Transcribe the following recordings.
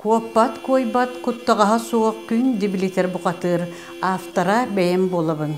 Куоппат, куойбат, куттаҕаһа суох күн дибилитэр бухатыыр автора бэйэм буолабын.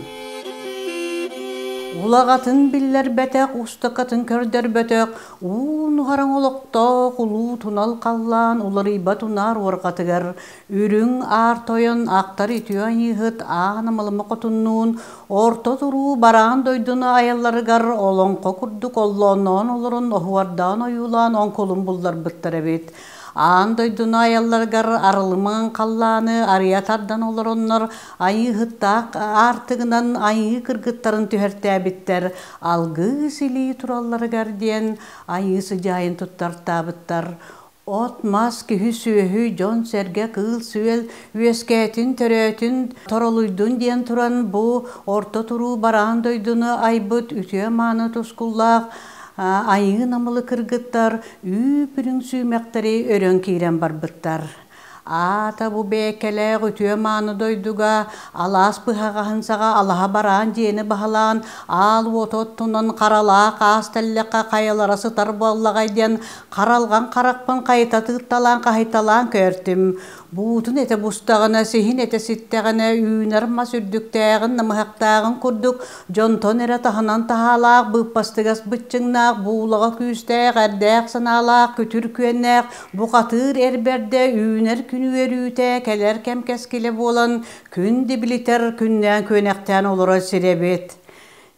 Улаҕатын биллэрбэтэх, устакатын көрдөрбөтөх, уу нуһараҥ олохтоох улуу тунал халлаан уларыйбат унаар уорҕатыгар үрүҥ аар тойон ахтар үтүө айыыһыт аан амалыма хотуннуун орто туруу бараан дойдуну айалларыгар олоҥхо курдук оллоонноон олорон оһуордаан ойуулаан оҥкулун булларбыттар эбит. Аан дойдуну айалларыгар арылымаҥ халлааны арыйа тардан олороннор айыыһыттаах аартыгынан айыы кыргыттарын түһэртээбиттэр, алгыы силии туралларыгар диэн айыы сыдьаайын туттартаабыттар. От-мас, киһи-сүөһү, дьон-сэргэ, кыыл-сүөл үөскээтин, төрөөтүн, торолуйдун диэн туран бу орто туруу бараан дойдуну айбыт үтүө-мааны тускуллаах айыы намылы кыргыттар үүп-үрүҥ сүүмэхтэри өрөн киирэн барбыттар. Аата бу бэйэккэлээх үтүө-мааны дойдуга алаас быһаҕаһын саҕа алаһа бараан дьиэни баһылаан, аал уоту оттунан харалаах аас тэллэххэ хайалара сытар буоллаҕай диэн харалҕан харахпын хайыта тыытталаан хаһыйталаан көөртүм. Буутун этэ бустаҕына, сиһин этэ ситтэҕинэ, үүнэр мас үрдүктээҕин, намыһахтааҕын курдук дьонтон эрэ таһынан таһаалаах, быыппастыгас быччыҥнаах, буулаҕа күүстээх, эрдээх санаалаах, күтүр күөннээх, бухатыыр эр бэрдэ үүнэр күн үөрүүтэ, кэлэр кэм кэскилэ буолан, күн дибилитэр, күннээн күөнэхтээн олорор сирэ эбит.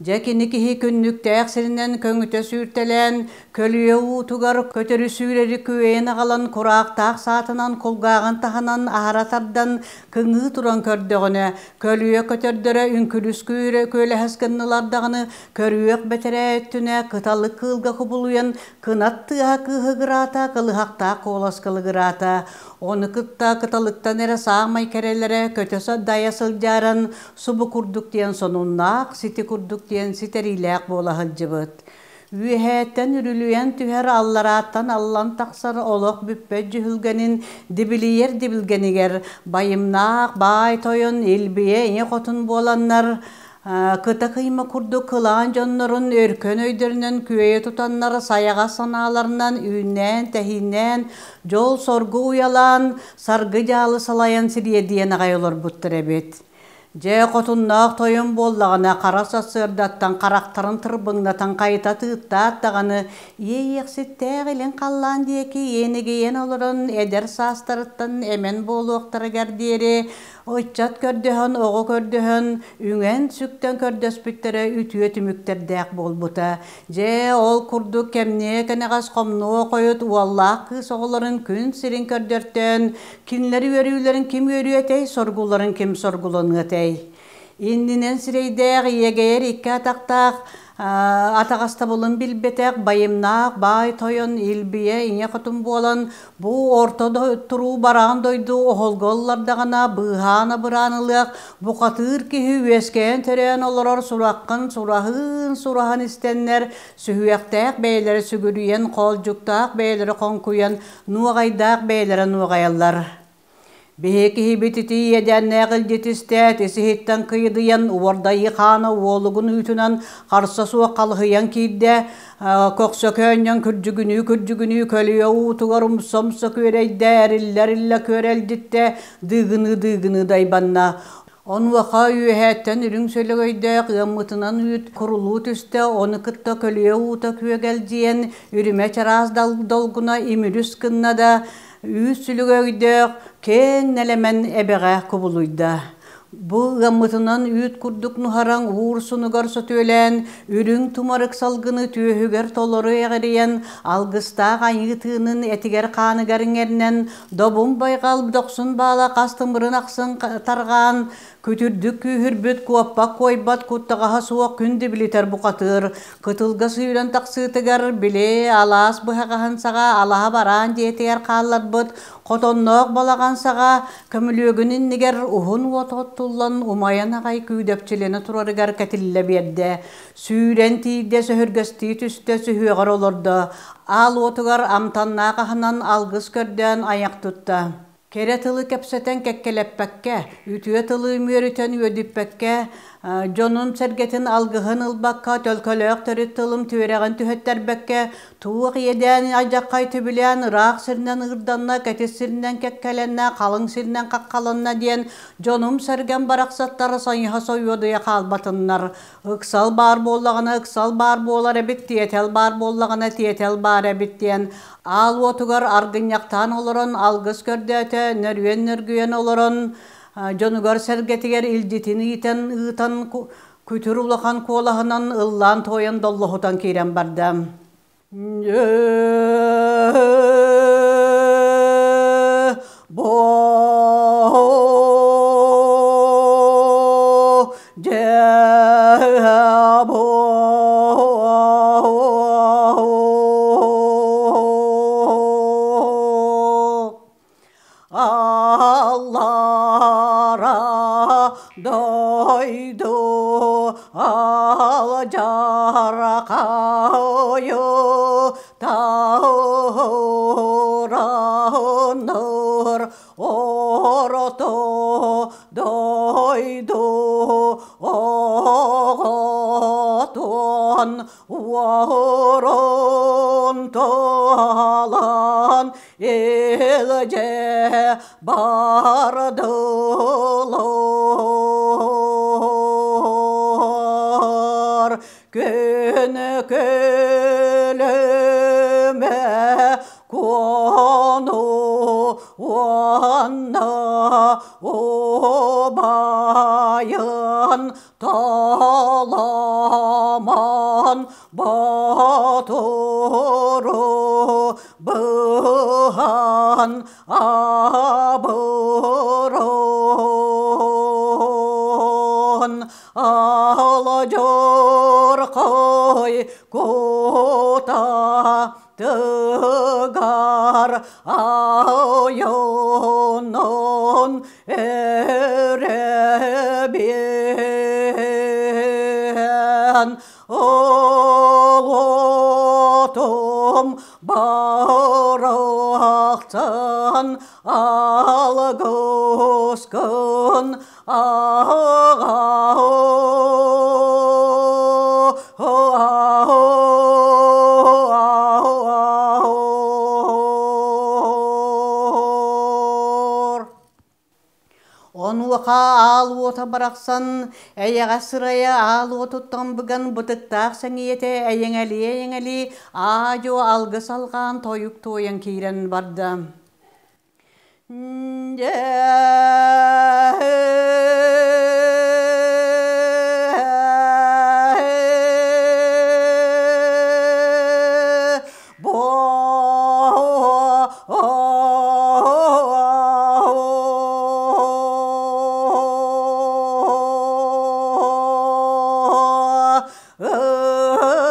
Дьэ кини киһи күннүктээх сиринэн көҥүтэ сүүртэлээн, көлүйэ уутугар көтөрү сүүрэри күөйэн аҕалан кураахтаах саатынан кулгааҕын таһынан аһара тардан кыҥыы туран көрдөҕүнэ, көлүйэ көтөрдөрө үҥкүлүс күөлэһэс гыннылар даҕаны көрүөх бэтэрээ өттүнэ кыталык кыылга кубулуйан кынат тыаһа кыыһыгыраата, кылыһахтаах куолас кылыгыраата. Ону кытта кыталыктан эрэ саамай кэрэлэрэ көтө дайа сылдьааран субу курдук диэн сонуннаах, сити курдук диэн ситэриилээх буола сылдьыбыт. Үөһээттэн үрүлүйэн түһэр, алларааттан аллан тахсар олох бүппэт дьүһүлгэнин дибилийэр дибилгэнигэр байымнаах баай тойон илбийэ ийэ хотун буоланнар кыта кыйма курдук кылаан дьоннорун өркөн өйдөрүнэн күөйэ тутаннар сайаҕас санааларынан үүннээн-тэһииннээн дьол-соргу уйалаан саргы-дьаалы салайан сириэдийэн аҕай олорбуттар эбит. Дьэ, хотуннаах тойон буоллаҕына, хара сарсыардаттан харахтарын тырбыҥнатан хайыта тыыттаат даҕаны, иэйиэхситтээх илин халлаан диэки иэнигийэн олорон эдэр саастарыттан эмэн буолуохтарыгар диэри ыччат көрдөһөн, оҕо көрдөһөн, үҥэн-сүктэн көрдөспүттэрэ үтүө түмүктэрдээх буолбута. Дьэ, ол курдук кэмниэ кэнэҕэс хомнуо хойут уоллаах кыыс оҕолорун күн сирин көрдөртөөн, кинилэр үөрүүлэрин ким үөрүө этэй, соргуларын ким соргуланыа этэй? Иннинэн сирэйдээх, иэгэйэр икки атахтаах, атаҕастабылын билбэтэх, байымнаах баай тойон илбийэ ийэ хотун буолан, бу орто туруу бараан дойду оһолго ыллардаҕына быыһаан-абыраан ылыах бухатыыр киһи үөскээн-төрөөн олорор сураххын сураһыын сураһан истэннэр, сүһүөхтээх бэйэлэрэ сүгүрүйэн, хоолдьуктаах бэйэлэрэ хоҥкуйан, нуоҕайдаах бэйэлэрэ нуоҕайаллар. Биһи киһибит ити иэдээннээх илдьит истээт, ис-иһиттэн кыйыдыйан, уордайыы хаана уолугун үүтүнэн харса суох халыһыйан киирдэ, көхсөкөөнньөн күрдьүгүнүү-күрдьүгүнүү көлүйэ уутугар умса-умса күөрэйдэ, эриллэ-эриллэ күөрэлдьиттэ, дыыгыныы-дыыгыныы дайбанна. Онуоха үөһээттэн үрүҥ сөлөгөйдөөх ыаммытынан үүт курулуу түстэ, ону кытта көлүйэ уута күөгэлдьийэн, үрүмэ чараас долгуна имүрүс гынна да, үүт сүлүгөйдөөх киэҥ нэлэмэн эбэҕэ кубулуйда. Бу ыаммытынан үүт курдук нуһараҥ уур-сунугар сөтүөлээн, үрүҥ тумарык салгыны түөһүгэр толору эҕирийэн, алгыстаах айыы тыынын этигэр-хааныгар иҥэринэн, добун байҕал дохсун баала хас тымырын ахсын тарҕаан, күтүрдүк күүһүрбүт куоппак куойбат куттаҕаһа суох күн дибилитэр бухатыыр кытылга сүүрэн тахсыытыгар били алаас быһаҕаһын саҕа алаһа бараан дьиэтигэр хаалларбыт хотонноох балаҕан саҕа көмүлүөгүн иннигэр уһун уот оттуллан умайан аҕай күүдэпчилэнэ турарыгар кэтиллэ биэрдэ. Сүүрэн тиийдэ сөһүргэстии түстэ сүһүөҕэр олордо. Аал уотугар амтаннаах аһынан алгыс көрдөөн айах тутта. Кэрэ тылы кэпсэтэн кэккэлэппэккэ, үтүө тылы үмүөрүтэн үөдүппэккэ, Дьонун-сэргэтин алгыһын ылбакка, төлкөлөөх төрүт тылым түөрэҕин түһэттэрбэккэ, туох иэдээн алдьархай түбүлээн ыраах сиринэн ыырданна, кэтит сиринэн кэккэлэннэ, халыҥ сиринэн хаххаланна диэн дьонум-сэргэм барахсаттар сайыһа сойуодуйа хаалбатыннар. Ыксал баар буоллаҕына ыксал баар буолар эбит, тиэтэл баар буоллаҕына тиэтэл баар эбит диэн аал уотугар аргынньахтаан олорон алгыс көрдөөтө, нөрүөн-нөргүйэн олорон дьонугар-сэргэтигэр илдьитин ыытан ыытан күтүр улахан куолаһынан ыллаан-туойан доллоһутан киирэн барда. Бо Аллара дойду алдьархайы таураныр орто дойду оҕотун уорун туолан илдьэ бардылар. Күн көлөмө куону уонна убайын Таламан Батуру быһан абырон Аладьорхой кута тыгар айонун эрэбиэн Олотум барахсан алгыскын аҕа Онуоха аал уота барахсан эйэҕэс сырайа аал уотуттан быган бытыктаах сэҥийэтэ эйэҥэлии-эйэҥэлии аа-дьуо алгыс алҕаан тойук туойан киирэн барда.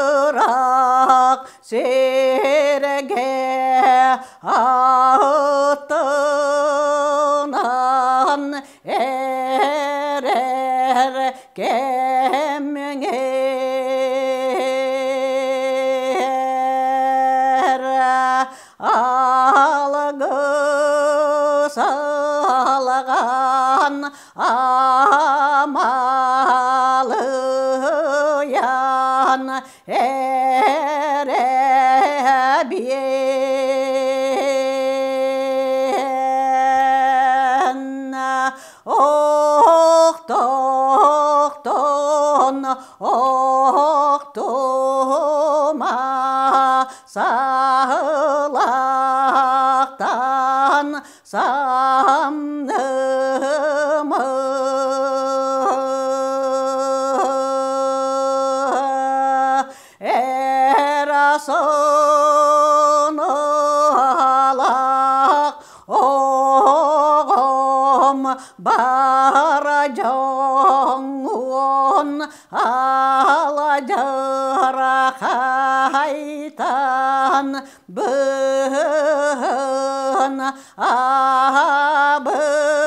Ыраах сиргэ аттынан эрэр кэмҥэр алгыс алҕан амалыйан эрэбиэн охтохтон охтума саһылахтан самнымы Эрасыналах оҕом бара дьоҥҥун аладьарахайтан быһын абыран.